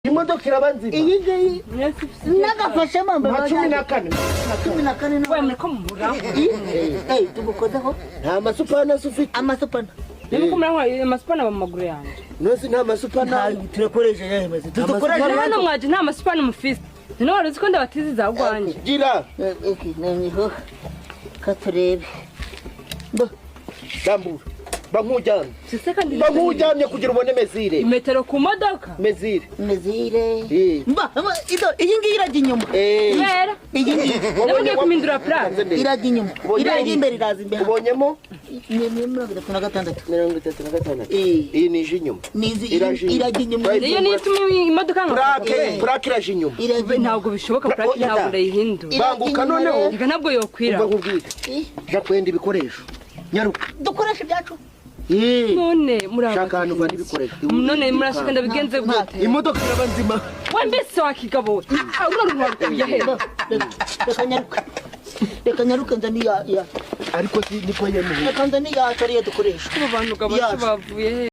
Imodoka iraba nzima. Iyi ngiyi Mwese ufite n'agafashe mamba. Nka 14. 14. We, muriko mumuraho. Eh, tugukozeho. Nta masupana se ufite? Amasupana. Nimba muranywa amasupana mu maguru yanjye. Nose nta masupana? Turakoresha yahemeze, tudukoresha. Hano mwaje nta masupana mufise. None wari uzi ko ndabatizi za rwanjye? Gira. Noneho katurebe. Rambura, ba nk'ujyamye. Sise kandi. Ba nk'ujyamye kugira ubone mesure. Imetero ku modoka. Mesure. Mesure. Eh. Mba ido, iyi ngiyi irajya inyuma. Eh. Kubera Iyi ngiyi namugiye kumindura plaque. Irajya inyuma, irajya imbere, iraza imbere. Ubonyemo? Ni 36. 36. Eh. Iyi ni ije inyuma. Nizi. Iraje inyuma. Irajya inyuma. Niyo niyo ituma imodoka nka Plaque iraje inyuma. Irajya inyuma. Ntabwo bishoboka, plaque ntabwo ndayihindura. Banguka noneho. Reka, ntabwo yokwira. Umva nkubwire. Eh. Jya kwenda ibikoresho, nyaruka. Dukoresha ibyacu. Eh. None muri Shaka ahantu uvana ibikoresho. None murashaka ndabigenze gute? Imodoka iraba nzima. We, mbese wakigabo we, runo runtu warukuye he? Reka nyaruke, reka nyaruke, nzane iya Ariko si niko yemuye. Reka nzane iyacu ariyo dukoresha. Abo bantu gabacu Yacu. bavuye he?